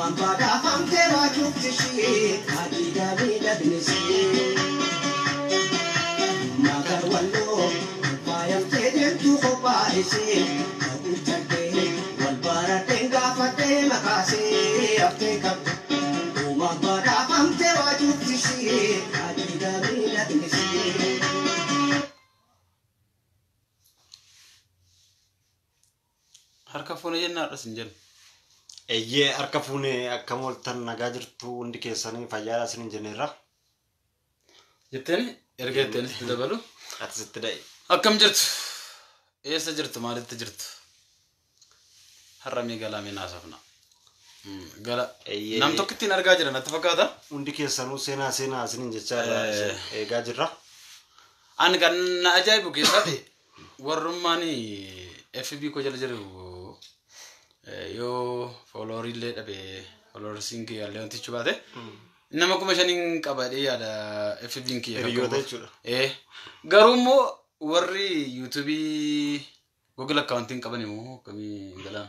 Uumaan badhaafamtee waajuuf ishee adiidha miidhagnisee. Magar walloo faayamtee deemtuu kophaa ishee ta'uu wal baradheen gaafadhee makaasee haftee qabdu. Uumaan badhaafamtee waajuuf ishee adiidha miidhagnisee. Harka fuune jennaan hin jennu. Eeyyee, harka fuune, akkam ooltan? Nagaa jirtu? Hundi keessanii fayyaadha isiniin jenneerra. Jetteeni erga jetteen sitti dabalu. Ati sitti da'i. Akkam jirtu? Eessa jirtu? Maalitti jirtu? Har'a mee galaa mee naasofna. Gala. Eeyyee. Nam tokko ittiin argaa jira natti fakkaata. Hundi keessanuu seenaa seenaa isiniin jechaa irra eegaa jirra. Ani kan na ajaa'ibu keessaati warrummaan FB koo jala jiru yoo followerii illee dhabe, followersiin kiyya illee wantichi baate, nama 5,000 qaba jedhee yaada FB'n kiyya kan Hiriyoota qabu. jechuudha. Garuu immoo warri YouTubeii Google accountii hin qaban immoo akkamii galaan?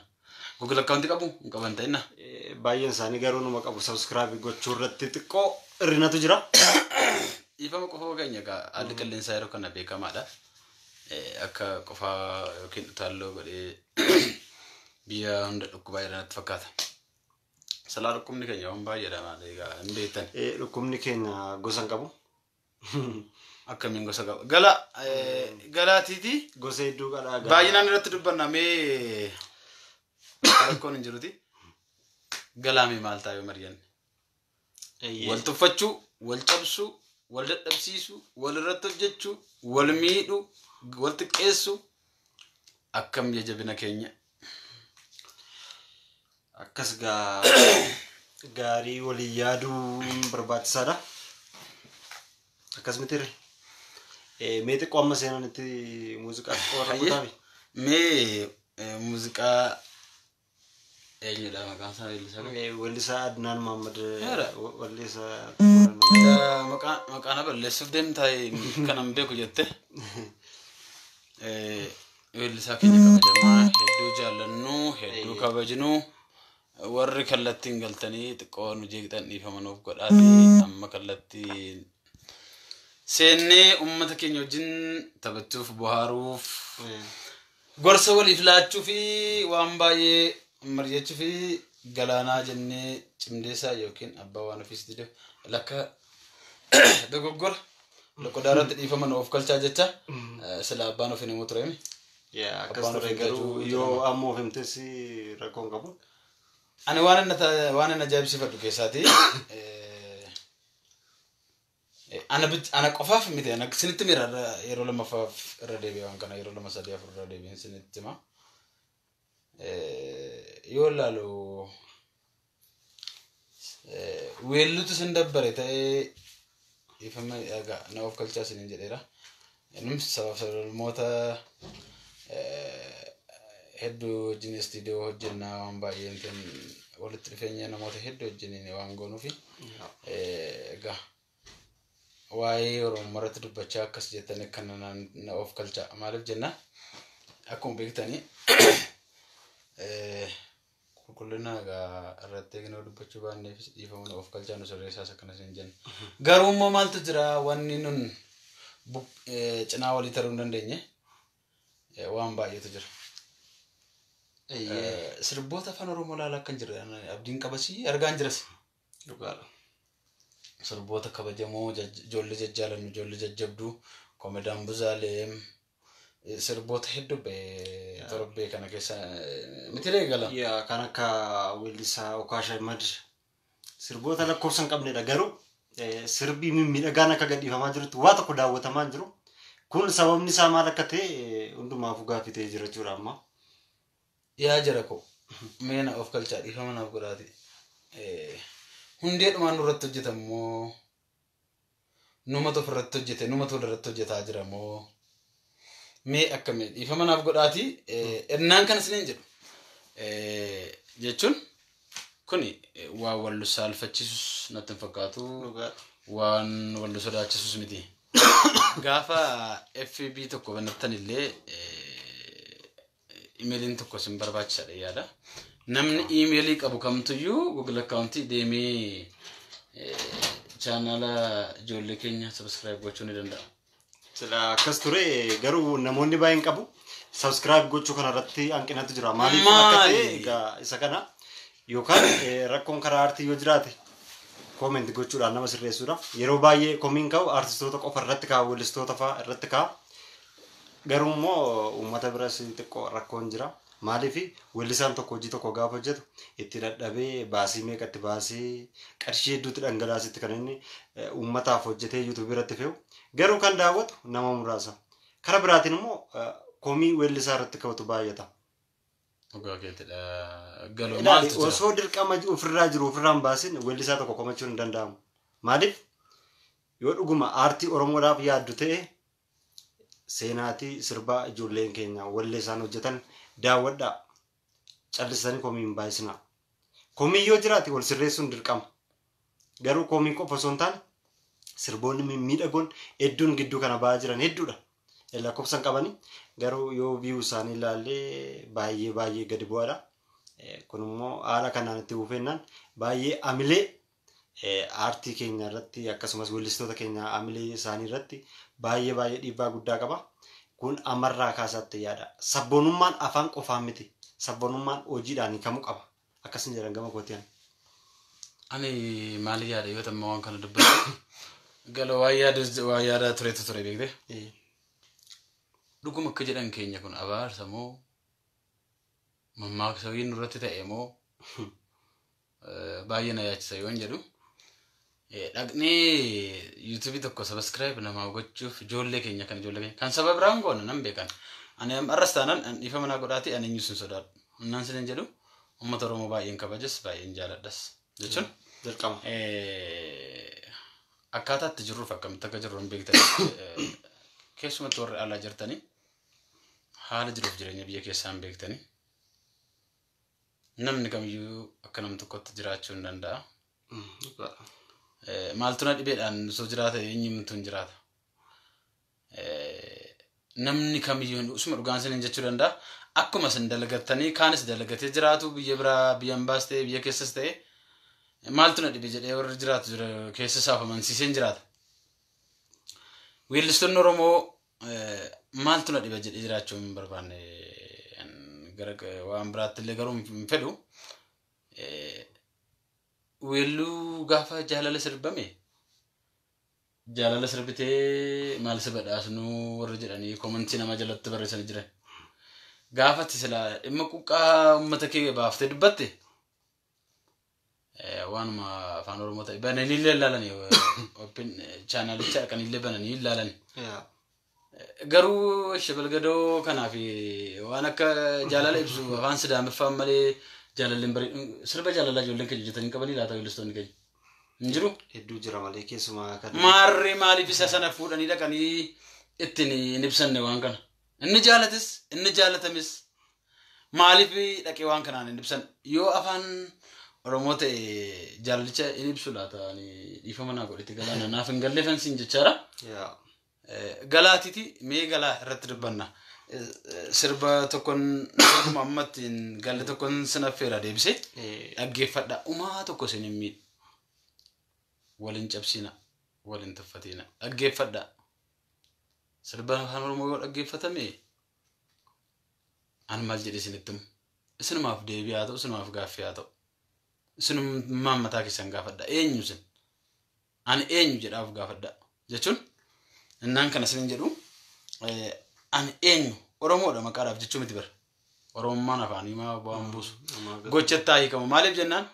Google accountii qabu hin qaban ta'inna. Baay'een isaanii garuu numa qabu, subscribe gochuu irratti xiqqoo hir'inatu jira. Dhiifama qofa keenya egaa, haalli qilleensaa yeroo kana beekamaadha. Akka qofaa yookiin utaalloo godhee biyya hunda dhukkubaa jiran natti fakkaata. Salaa dhukkubni keenya waan baay'eedha, maal egaa hin beektan. Dhukkubni keenya gosa hin qabu. Akkamiin gosa qaba? Gala galaatiiti. Gosa hedduu qaba. Baay'inaan irratti dubbanna, mee rakkoon hin jiruti. Galaamee maal ta'a yoo mari'anne? Wal tuffachuu, wal cabsuu, wal dadhabsiisuu, wal irratti hojjechuu, wal miidhuu, wal xiqqeessuu, akkam jajabina keenya? Akkas gaa, gaarii walii yaaduun barbaachisaadha. Akkas miti ree? Mee xiqqoo amma seenan itti muuziqaa xiqqoo irra Hayyee. kutaame. Mee muuziqaa eenyudha maqaan isaa, weellisaa kam? Weellisaa Adnaan Mahammad. Heera. Weellisaa Maqaa na balleessuuf deemtaa kanan beeku jette. Weellisaa keenya kabajamaa hedduu jaallannu, hedduu kabajnu, warri kallattiin galtanii xiqqoo nu jeeqxan dhiifama nuuf godhaati, amma kallattiin seennee uummata keenya wajjin taphachuuf, bohaaruuf, gorsa waliif laachuu fi waan baay'ee mari'achuu fi galaanaa jennee cimdeessaa yookiin abbaa waan ofiis dide lakka dogoggora loqodaa irratti dhiifama nu of galchaa jecha, sila abbaan ofii namuu ture. Yaa, akkas Abbaan ture ofii garuu galchuu yoo jedhama. amma of himtes rakkoo hin qabu. Ani waan inni ajaa'ibsiifadhu keessaati ana qofaaf miti, ana sinitti mira yeroo lammaffaaf irra deebi'e, waan kana yeroo lama sadii afur irra deebi'een sinitti hima. Yoo ilaalu weellutu sin dabbare ta'ee, dhiifama egaa na of galchaa isiniin jedheera. Innis sabaaf sablammoota hedduu wajjin istiidiyoo hojjennaa, waan baay'een kan walitti dhufeenya namoota hedduu wajjin waan goonuufi egaa waa'ee Oromoo irratti dubbachaa akkas jettanii akkana na of galchaa maaliif jenna, akkuma beektanii qulqullina egaa irratti eegnoo dubbachuu baanneefis dhiifama na of galchaa, nu sirreessaas akkana isin jenna. Garuu immoo maaltu jira, wanni nun cinaa walii taruu hin dandeenye waan baay'eetu jira. Sirboota afaan Oromoo ilaalaa akkan jirre abdiin qabasii argaan jiras. Dhugaadha. Sirboota kabajamoo ijoollee jajjaalannu, ijoollee jajjabduu, Komedaan Buzaaleem, sirboota hedduu ba'e torbee kana keessa miti gala. Yaa, kan akka weellisaa Okaasha Ahmad sirboota lakkoofsa hin qabnedha, garuu sirbii mimmiidhagaan akka gadhiifamaa jirutti waa tokko daawwatamaa hin jiru. Kun sababni isaa maal akka ta'e hundumaafuu gaaffii ta'ee jira jechuudha amma. Yaa jara ko, mee na of galchaa, dhiifama naaf godhaati. Hundeedhumaan nurratti hojjetamu numatu ofirratti hojjete, numatu walirratti hojjetaa jira moo mee akkamii? Dhiifama naaf godhaati. Ennaan kana isiniin jedhu jechuun kuni waan wal saalfachiisus natti hin fakkaatu, waan wal sodaachisus miti. Gaafa FB tokko banattan illee imeeliin tokko isin barbaachisaadha yaada. Namni iimeelii qabu kamtuyyuu Google akkaawuntii deemee chaanala ijoollee keenya subscribe gochuu ni danda'a. Sila akkas ture, garuu namoonni baay'een qabu. Subscribe gochuu kanarratti hanqinatu jira. Maaliif akka ta'e Maali? Egaa isa kana yookaan rakkoon karaa aartii yoo jiraate comment gochuudhaan nama sirreessuudha. Yeroo baay'ee komiin ka'u aartistoota qofa irratti ka'a, weellistoota fa'a irratti ka'a. Garuu immoo uummata biras xiqqoo rakkoon jira. Maaliif, weellisaan tokko hojii tokko gaafa hojjetu itti dadhabee, baasii meeqatti baasee, qarshii hedduutti dhangalaasitti kan inni uummataaf hojjetee yuutuubii irratti fe'u. Garuu kan daawwatu nama muraasa. Karaa biraatiin immoo komii weellisaa irratti ka'utu baay'ata. Dhugaa keettidha. Galoo Ilaali, maaltu jira? osoo dirqama ofirraa jiru ofirraa hin baasin weellisaa tokko komachuun hin danda'amu. Maaliif, yoo dhuguma aartii Oromoodhaaf yaaddu ta'e, seenaatii sirbaa ijoolleen keenya wallee isaan hojjetan daawwadhaa. Callisanii komii hin baay'isinaa. Komii yoo jiraate wal sirreessuun dirqama. Garuu komii qofa osoo hin taane sirboonni mimmiidhagoon hedduun gidduu kana ba'aa jiran hedduudha. Lakkoofsa hin qabani. Garuu yoo view isaanii ilaallee baay'ee baay'ee gadi bu'aadha. Kun immoo haala kanaan itti fufeennaan baay'ee amilee aartii keenya irratti, akkasumas weellistoota keenya amilee isaanii irratti baay'ee baay'ee dhiibbaa guddaa qaba. Kun amarraa kaasaatti yaada. Sabboonummaan afaan qofaan miti. Sabboonummaan hojiidhaan hiikamuu qaba. Akkasin jedhan gama kootiin. Ani maali yaada yoo ta'u waan kana dubbatu, galoo waan yaada waan yaadaa turetu ture, beekte. Dhuguma akka jedhan keenya kun abaarsa moo, mammaaksa wayii nurratti ta'e moo, baay'ee na yaachisa yoon jedhu, dhaqnee yuutuubii tokko subscribe namaa gochuuf ijoollee keenya kan saba biraan goona nan beekan. Ani arras taanaan an dhiifama naa godhaati, ani eenyus hin sodaadhu. Innaan sin jedhu, uummata Oromoo baay'een kabajas, baay'een jaaladhas jechuun. Dirqama. Akkaataa itti jirruuf akkamitti akka jirru hin beektan. Keessumatti warri alaa jirtanii haala jiruuf jireenya biyya keessaa hin beektanii. Namni kamiyyuu akka nam tokkotti jiraachuu hin danda'a. Maaltu na dhibeedhaan osoo jiraata, eenyumtu hin jiraata. Namni kamiyyuu usuma dhugaan sinin jechuu danda'a. Akkuma isin dalagattanii kaanis dalagatee jiraatu, biyya biraa, biyya ambaas ta'e, biyya keessas ta'e, maaltu na dhibe jedhee warri jiraatu jira, keessa isaaf amansiiseen jiraata. Weellistoonni Oromoo maaltu na dhibe jedhee jiraachuu hin barbaanne, gara waan biraatti illee garuu hin fedhu. Weelluu gaafa jaalala sirbame, jaalala sirbitee maal si badhaasnuu warri jedhanii komantii nama jalatti barreessanii jiran. Gaafa ati silaa dhimma quuqqaa uummata kee baaftee dubbatte, waanuma afaan Oromoo ta'e bananii illee ilaalanii, chaanaalicha dhaqanii illee bananii ilaalanii. Garuu shabalgadoo kanaa fi waan akka jaalala ibsu afaan Sidaamiffaan malee jaalalleen bareedu sirba jaalalaa ijoolleen keenya hojjetanii qabanii laata, weellistoonni keenya? Hin jiru. Hedduu jira malee, keessumaa kan. Maarree, maaliif isa sana fuudhanii dhaqanii ittiin hin ibsanne waan kana? Inni jaalatis inni jaalatamis maaliif dhaqee waan kanaan hin ibsan? Yoo afaan Oromoo ta'e jaalalicha hin ibsu laata? Ani dhiifama naa godhete, galaana naaf hin galleefan siin jechaadha. Galaatiiti mee galaa irratti dubbanna. Sirba tokkon, sirbuma ammatti hin galle tokkon sinaffeera, deebisee dhaggeeffadha. Umaa tokko isin hin miidhu. Walin cabsina, walin tuffatina. Dhaggeeffadha. Sirba afaan Oromoo yoo dhaggeeffatame an maal jedhe isinitti himu? Isinumaaf deebii haa ta'u, isinumaaf gaaffii haa ta'u. Isinummaan mataa keessan gaafadha. Eenyu isin? Ani eenyu jedhaaf gaafadha. Jechuun innaan kana isinin jedhu, ani eenyu? Oromoodha maqaadhaaf jechuu miti bara. Oromummaan afaanii maa bu'aan buusu. Gochattaa hiikamu. Maaliif jennaan,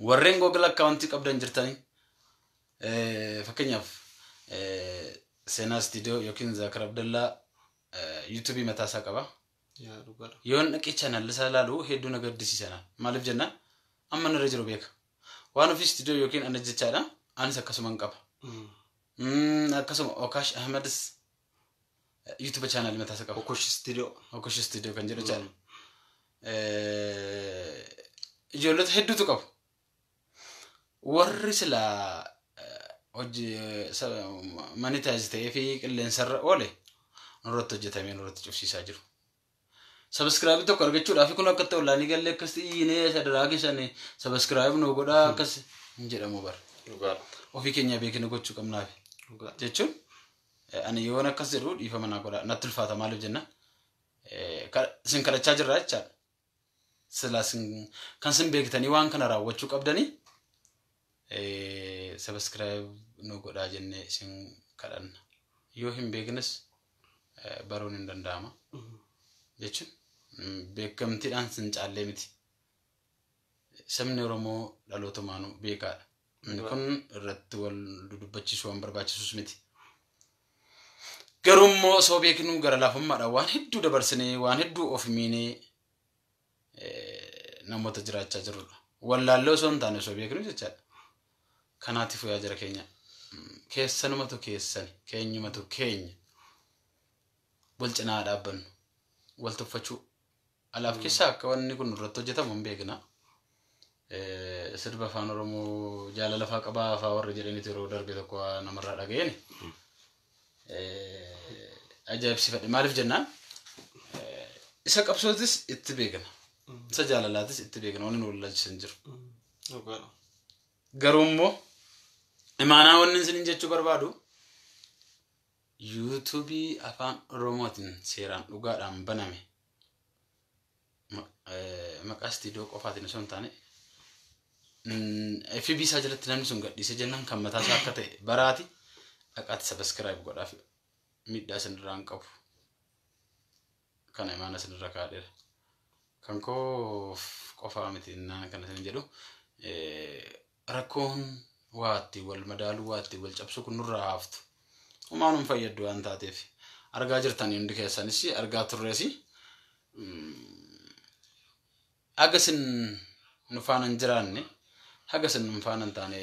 warreen Google akkaawuntii qabdan jirtanii, fakkeenyaaf Seenaa Istiidiyoo yookiin Zaakir Abdallaa yuutuubii mataa isaa qaba. Yoon dhaqee chaanalli isaa ilaalu hedduu na gaddisiisa. Maaliif jennaan, amma narra jiru beeka. Waan ofii istiidiyoo yookiin ana jechaadha. Anis akkasuma hin qaba. Akkasuma Okaash Ahmedis yuutuuba chaanalii mataa isaa qaba. Okosh Istiidiyoo. Okosh Istiidiyoo kan jedhu jechaadha. Ijoollota hedduutu qabu. Warri silaa hojii monetize ta'ee fi qilleensarra oole nurratti hojjetamee nurratti cufsiisaa jiru. Subscribe tokko argachuudhaaf kun akka ta'u olaanii gallee akkasitti iyyinee sadaraa keessan subscribe nu godhaa akkas hin jedhamu bara. Ofii keenya beeknu gochuu qabnaaf. Jechuun ani yoon akkas jedhu dhiifama naa godhaa natti ulfaata maaliif jenna isin kadhachaa jirra jechaadha. Silaa kan isin beektanii waan kana raawwachuu qabdanii subscribe nu godhaa jennee isin kadhanna. Yoo hin beeknes baruun hin danda'ama. Jechuun beekamtiidhaan sin caallee miti. Sabni Oromoo dhalootumaanuu beekaadha. Inni kun irratti wal dudubbachiisuu waan barbaachisus miti. Garuu immoo osoo beeknuu gara laafummaadhaan waan hedduu dabarsinee waan hedduu of miinee namoota jiraachaa jirrudha. Wallaallee osoo hin taane osoo beeknu jechaadha. Kanaatiif yaa jara keenya keessanumatu keessani keenyumatu keenya wal cinaa dhaabbannu wal tuffachuu alaaf keessaa akka wanni kun irratti hojjetamu hin beekna. Sirba afaan Oromoo jaalala faa qabaa faa warra jedhaniitu yeroo darbe tokko namarraa dhaga'een ajaa'ibsiifadhe. Maaliif jennaan isa qabsootis itti beekna. Isa jaalalaatis itti beekna wanni nu wallaalchisan jiru. Garuu immoo imaanaa wanni isin jechuu barbaadu yuutuubii afaan Oromootiin seeraan dhugaadhaan baname maqaa istiidiyoo qofaatiin osoo hin taane FB isaa jalatti namni sun gadhiise jennaan kan mataa isaa akka ta'e baraati dhaqaatti subscribe godhaaf miidhaa isinirraa hin qabu. Kana imaana isinirra kaa'eera. Kan koo qofaa miti naan kana isin jedhu rakkoon waatti wal madaaluu waatti wal cabsuu kun nurraa haftu. Homaa nun fayyaddu waan taateef argaa jirtan hundi keessanis argaa turrees haga isin nu faana hin jiraanne haga isin nu faana hin taane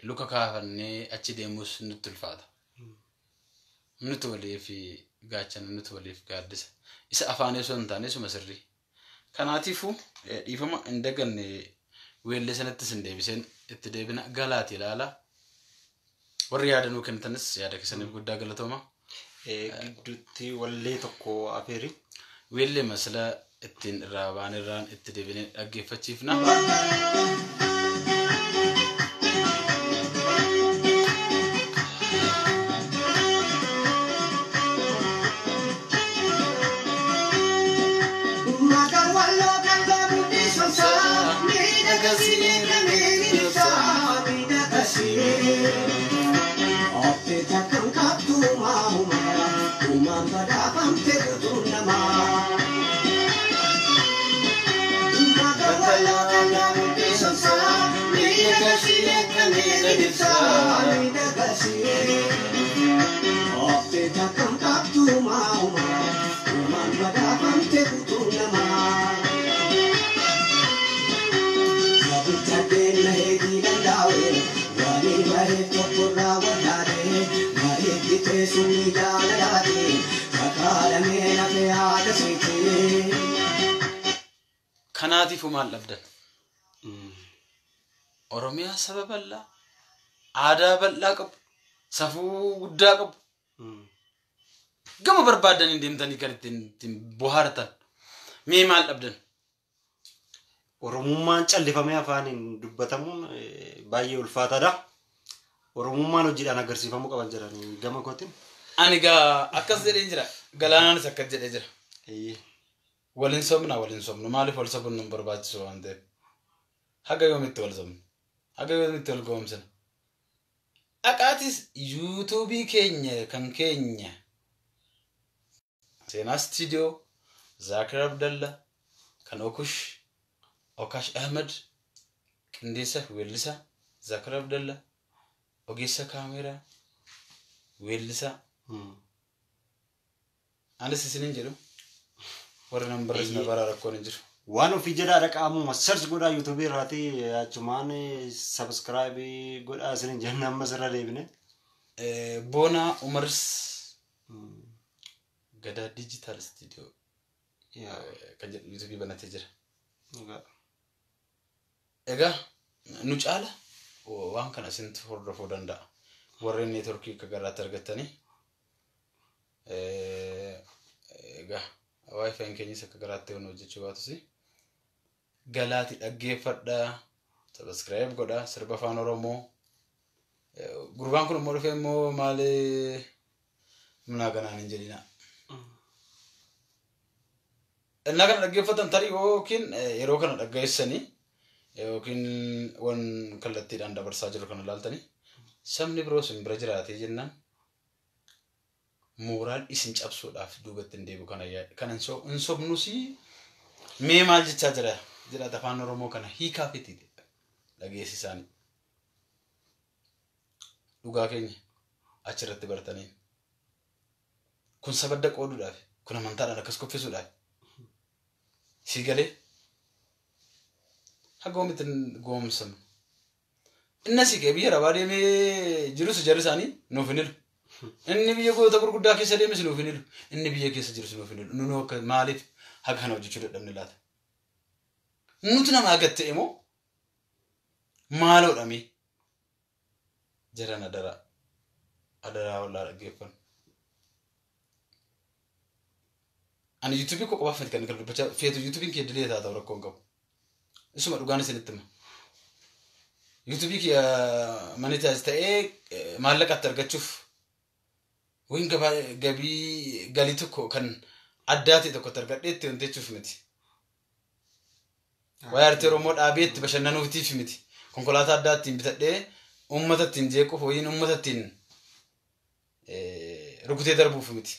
luka kaafannee achi deemus nutti ulfaata. Nuti waliif gaachana nuti waliif gaaddisa. Isa afaanii osoo hin taane isuma sirrii. Kanaatiifuu dhiifama hin daganne weellee sanattis hin deebiseen itti deebina galaati ilaala. Warri yaada nuu kennitanis yaada keessaniif guddaa galatooma. Gidduutti wallee tokko afeeri. Weellee masala ittiin irraa ba'an irraan itti deebinee dhaggeeffachiifna. Kanaatiifuu maal dhabdan? Oromiyaa saba bal'aa, aadaa bal'aa qabu, safuu guddaa qabu. Gama barbaadanii deemtanii kan ittiin bohaartan. Mee maal dhabdan? Oromummaan callifamee afaaniin dubbatamuun baay'ee ulfaataadha. Oromummaan hojiidhaan agarsiifamuu qaban jedhanii gama kootiin. Ani gaa akkas jedheen jira. Galaanaanis akkas jedhee jira. Waliin sobna waliin sobnu maaliif wal sobuun nu barbaachisu waan ta'eef. Haga yoomitti wal sobnu? Haga yoomitti wal goomsina? Dhaqaatis yuutuubii keenya kan keenya Seenaa Istiidiyoo, Zaakir Abdalla, kan Okush, Okash Ahmed, qindeessa weellisaa Zaakir Abdalla, ogeessa kaameeraa weellisaa. Anis isiniin jedhu warri nan barreessina bara rakkoon hin jiru. Waan ofii jedhaa dhaqaamuma search godhaa yuutuubii irraati achumaan subscribe godhaa isiniin jenna ammas irra deebine. Boonaa Umaris Gadaa Digital Studio kan jedhu yuutuubii banatee jira. Egaa nu caala waan kana isintu hordofuu danda'a. Warreen neetworkii akka garaatti argattanii. Egaa Wi-Fi keenyas akka garaatti waan hojjechuu baatus galaati dhaggeeffadhaa, subscribe godhaa sirba afaan Oromoo. Gurbaan kun immoo dhufee immoo maali minaa kanaan hin jedhina. Innaa kana dhaggeeffatan tarii yookiin yeroo kana dhaggeessanii yookiin waan kallattiidhaan dabarsaa jiru kana ilaaltanii sabni biroo isin bira jiraatee jennaan mooraan isin cabsuudhaaf duubatti hin deebi'u kana hin sobnus mee maal jechaa jira jedhaata afaan Oromoo kana hiikaa fiti dhageessisaanii. Dhugaa keenya achirratti bartanii kun sabadda qooduudhaaf kun amantaadhaan akkas kuffisuudhaaf sii galee haga oomitti goomsamne. Inni asii kee biyya rabaa deemee jirus jarri isaanii nuuf hin hilu. Inni biyya goota gurguddaa keessa deemes nuuf hin hilu. Inni biyya keessa jirus nuuf hin hilu. Nunu akka maaliif haga kana hojjechuu dadhabne laata? Nuti nama gad ta'e moo maaloodha mee? Jaran adaraa. Adaraa wallaa dhaggeeffannu. Ani yuutuubii koo qofaaf miti kan inni dubbachaa feetu yuutuubiin kee dilee taata rakkoo hin qabu. Isuma dhugaan isinitti hima. Yuutuubii kiyya monetize ta'ee maallaqa itti argachuuf wayin gabii galii tokko kan addaa ta'e tokko itti argadhee itti hojjechuuf miti. Waa'ee aartii Oromoo dhaabee itti bashannanuutiif miti. Konkolaataa addaa ittiin bitadhee uummata ittiin jeequuf wayin uummata ittiin rukutee darbuuf miti.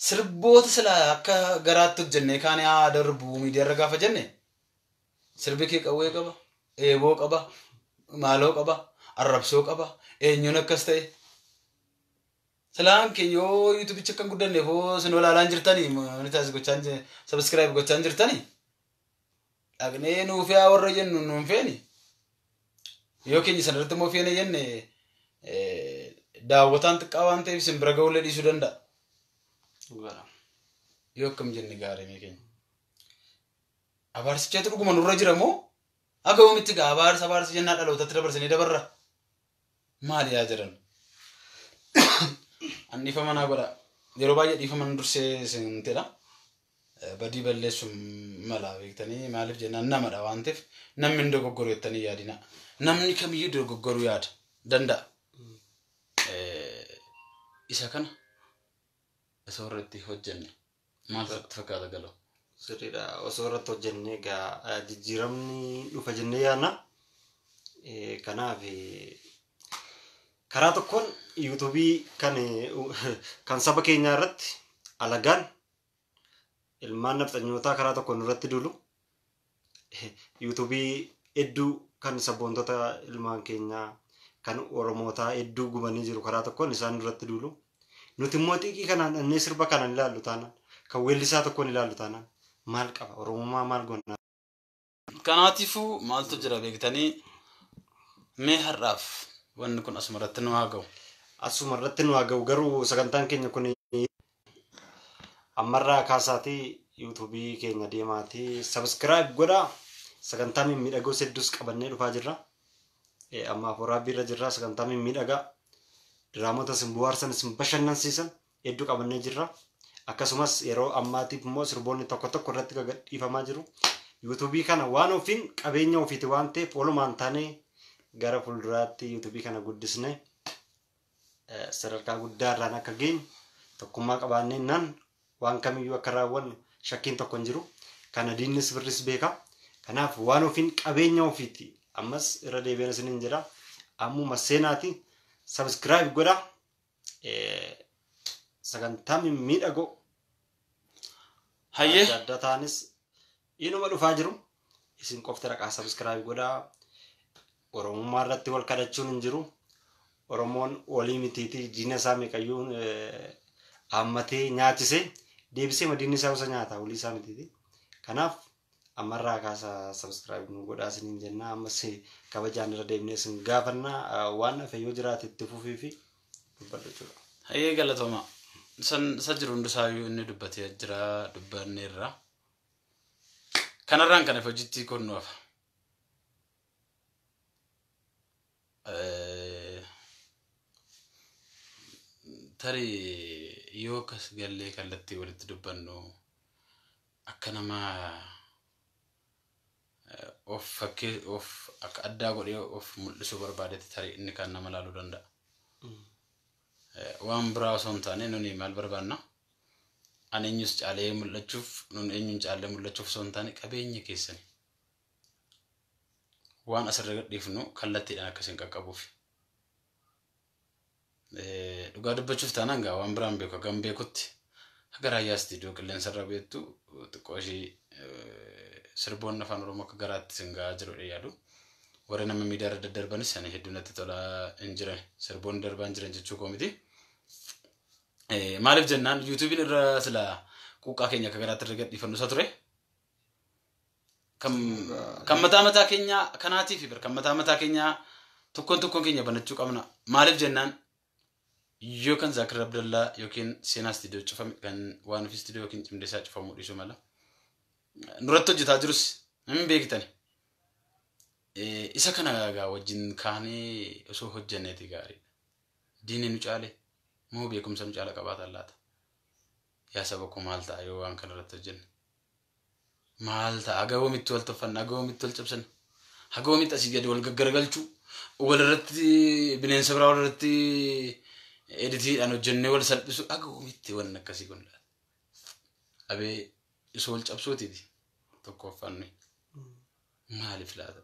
Sirboota silaa akka garaatti hojjennee kaan haa darbu miidiyaarra gaafa jenne sirbi kee qawwee qaba, eeboo qaba, maaloo qaba, arrabsoo qaba, eenyuun akkas ta'e. Silaan keenya yoo yuutuubicha akka hin guddanneef hoo isin olaalaan jirtanii monetize gochaan subscribe gochaan jirtanii dhaqnee nuuf yaa warra jennu nuun feeni. Yoo keenya sana irratti immoo feene jenne daawwataan xiqqaa waan ta'eef isin bira ga'uullee dhiisuu danda'a. Yoo akkam jenne gaarii mee keenya. Abaarsichaatu dhuguma nurra jira moo akka yoomitti gaa abaarsa abaarsa jennaa dhalootatti dabarsinee dabarra? Maali yaa jedhan? An dhiifama naa godha. Yeroo baay'ee dhiifama dursee isin jedha. Badii balleessuun mala beektanii maaliif jennaan namadha waan ta'eef namni hin dogoggoru jettanii yaadina. Namni kamiyyuu dogoggoruu yaada danda'a. Isa kana osoo irratti hojjenne maal sitti fakkaata galoo? Sirriidha. Osoo irratti hojjenne egaa jijjiiramni dhufa jennee yaadna. Kanaaf karaa tokkoon yuutuubii kan saba keenyaa irratti alagaan ilmaan nafxanyootaa karaa tokkoon irratti duulu. Yuutuubii hedduu kan sabboontota ilmaan keenyaa kan Oromootaa hedduu gubanii jiru karaa tokkoon isaan irratti duulu. Nuti immoo xiiqii kanaan dhannee sirba kanaan ilaallu taanaan kan weellisaa tokkoon ilaallu taanaan maal qaba? Oromummaa maal goona? Kanaatiifuu maaltu jira beektanii mee har'aaf wanni kun asuma irratti nu haa ga'u. Asuma irratti nu haa ga'u garuu sagantaan keenya kun ammarraa kaasaatii yuutuubii keenya deemaatii sabiskiraayib godhaa. Sagantaa mimmiidhagoo hedduus qabannee dhufaa jirra. Ammaaf waraabbii irra jirra. Sagantaa mimmiidhagaa diraamota isin bohaarsan isin bashannansiisan hedduu qabannee jirra. Akkasumas yeroo ammaatiif immoo sirboonni tokko tokko irratti gadhiifamaa jiru. Yuutuubii kana waan ofiin qabeenya ofiiti waan ta'eef walumaan taanee gara fuulduraatti yuutuubii kana guddisnee sadarkaa guddaa irraan akka geenyu tokkummaa qabaannee naan waan kamiyyuu akka raawwannu shakkiin tokko hin jiru. Kana diinnis birris beeka. Kanaaf waan ofiin qabeenya ofiiti. Ammas irra deebiin isiniin jedha. Ammuma seenaati. Subscribe godha. Sagantaa mimmiidhagoo. Hayyee. Adda adda ta'anis inuma dhufaa jiru. Isin qofti dhaqaa subscribe godhaa. Oromummaa irratti wal kadhachuun hin jiru. Oromoon walii mitiitii diina isaa meeqayyuu haammatee nyaachisee deebisee madiinni isaa osoo nyaata walii isaa mitiitii. Kanaaf ammarraa kaasaa subscribe nu godhaa isiniin jenna. Ammas kabajaan irra deemnee isin gaafanna. Waan hafe yoo jiraate itti fufii fi dubbadhu jechuudha. Hayyee galatooma. San isa jiru hundisaayyuu inni dubbatee jira dubbanneerra. Kanarraan kan hafe hojiitti kun nu hafa. Tarii Yoo akkas gallee kallattii walitti dubbannu, akka nama of fakkee of akka addaa godhee of mul'isuu barbaadetti tarii inni kan nama laaluu danda'a. Waan biraa osoo hin taane, nuni maal barbaanna? Ani eenyus caalee mul'achuuf, nun eenyuun caalee mul'achuuf osoo hin taane, qabeenya keessani. Waan asirra gadhiifnu kallattiidhaan akkasiin qaqqabuuf. Dhugaa dubbachuuf taanaan gaa waan biraan beeku, hagam beekutti haga Raayyaa Istiidiyoo qilleensa irra beektu xiqqoo ishii sirboonni Afaan Oromoo akka garaatti sin gahaa jiru yaadu. Warri nama miidiyaa irra daddarbanis ani hedduu natti tolaa hin jiran, sirboonni darbaa hin jiran jechuu koo miti. Maaliif jennaan, yuutuubiin irra sila quuqqaa keenya akka garaatti irra gadhiifannu isa ture. Kan mataa mataa keenya kanaatiif bir kan mataa mataa keenya tokkoon tokkoon keenya banachuu qabna. Maaliif jennaan, yoo kan Zaakir Abdallaa yookiin Seenaa Istiidiyoo cufame, kan waan ofii istiidiyoo yookiin Cimdeessaa cufamuu dhiisuu mala. Nurratti hojjetaa jirus hin beektani. Isa kana egaa wajjin kaanee osoo hojjenneeti gaariidha. Diinni nu caale moo beekumsa nu caala qabaatan laata? Yaa saba koo, maal ta'a yoo waan kana irratti hojjenne? Maal ta'a? Haga yoomitti wal tuffanna? Haga yoomitti wal cabsanna? Haga yoomitti asii gadi wal gaggaragalchuu? Walirratti bineensa biraa walirratti editiidhaan hojjennee wal salphisu, haga yoomitti wanni akkasii kun laata? Abee isoo wal cabsuutiiti tokkoffaan nuyi. Maaliif laata?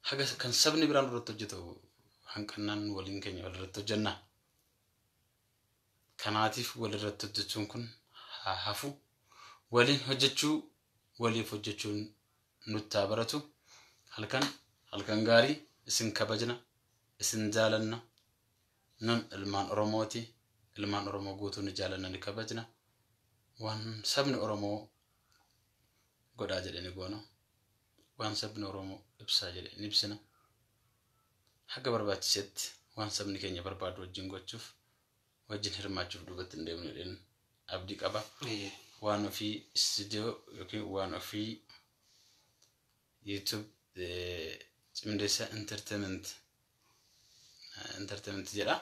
Haga kan sabni biraan irratti hojjetu hanqannaan waliin keenya walirratti hojjennaa. Kanaatiif walirratti hojjechuun kun haa hafu. Waliin hojjechuu, waliif hojjechuun nutti haa baratu. Halkan halkan gaarii, isin kabajna, isin jaalanna. Nun ilmaan Oromooti. Ilmaan Oromoo guutuu ni jaalanna, ni kabajna. Waan sabni Oromoo godhaa jedhe ni goona. Waan sabni Oromoo ibsaa jedhe ni ibsina. Haga barbaachisetti waan sabni keenya barbaadu wajjin gochuuf, wajjin hirmaachuuf duubatti hin deemnu jedheen abdii qaba. Waan Ofii Istiidiyoo yookiin Waan Ofii YouTube, Cimdeessaa Entertainment jedha.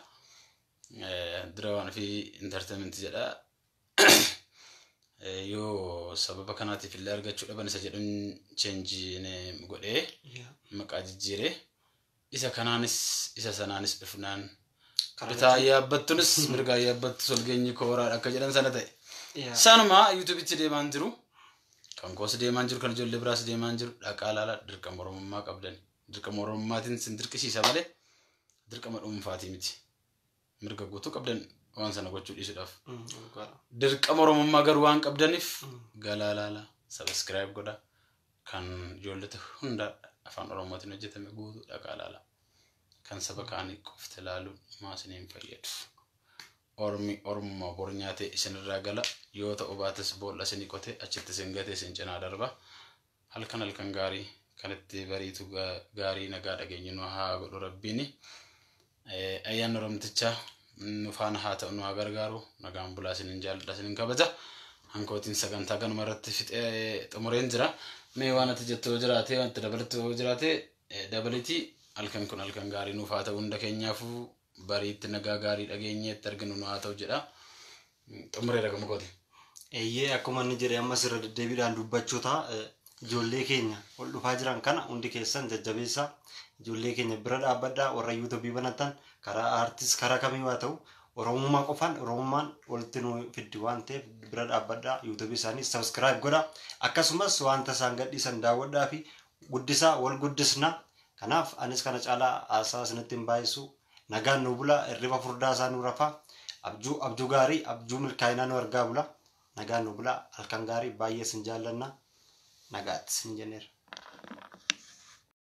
Dura Waan Ofii Entertainment jedha. Yoo sababa kanaatiif illee argachuu dhaban isa jedhuun change godhee maqaa jijjiiree, isa kanaanis isa sanaanis dhufnaan, bitaa yaabbattunis mirgaa yaabbattus walgeenyi kooraadha akka jedhan sana ta'e. Sanuma yuutuubitti deemaan jiru. Kan koos deemaan jiru, kan ijoollee biraas deemaan jiru, dhaqaa laala. Dirqama Oromummaa qabdan. Dirqama Oromummaatiin sin dirqisiisa malee dirqama dhuunfaatii miti. Mirga guutuu qabdan waan sana gochuu dhiisuudhaaf. Dirqama Oromummaa garuu waan qabdaniif galaa laala, subscribe godha. Kan ijoollota hunda Afaan Oromootiin hojjetame guutuu dhaqaa laala. Kan saba kaanii qofti ilaaluun maa isiniin fayyadu? Ormi ormuma bor nyaatee isinirraa gala, yoo ta'u baates boolla isinii qotee achitti isin gatee isin cinaa darba. Halkan halkan gaarii, kan itti bariitu gaarii, nagaa dhageenyu nu haa godhu Rabbiini. Ayyaanni Oromtichaa nu faana haa ta'u, nu haa gargaaru. Nagaan bulaa, isinin jaalladha, isinin kabaja. Hankootiin sagantaa kanuma irratti fixee xumureen jira. Mee waan ati jettu yoo jiraate, wanti dabalattu yoo jiraate dabalitii. Halkan kun halkan gaarii nuuf haa ta'u hunda keenyaafuu, bariitti nagaa gaarii dhageenyeetti arginu nu haa ta'u jedha. Xumureera gama kooti. Eeyyee, akkuma inni jedhe ammas irra deddeebiidhaan dubbachuu ta'a. Ijoollee keenya ol dhufaa jiran kana hundi keessan jajjabeessaa. Ijoollee keenya bira dhaabbadhaa. Warra yuutuubii banatan karaa aartis, karaa kamii haa ta'u, Oromummaa qofaan Oromummaan walitti nu fiddi waan ta'eef bira dhaabbadhaa. Yuutuubii isaanii subscribe godhaa. Akkasumas wanta isaan gadhiisan daawwadhaa fi guddisaa, wal guddisna. Kanaaf anis kana caalaa haasaa isinitti hin baay'isu. Nagaan nu bula, hirriba furdaa isaa nu rafaa. Abjuu abjuu gaarii, abjuu milkaa'inaa nu argaa bula. Nagaan nu bula, halkan gaarii, baay'ee isin jaallanna. Nagaatti isin jenneera.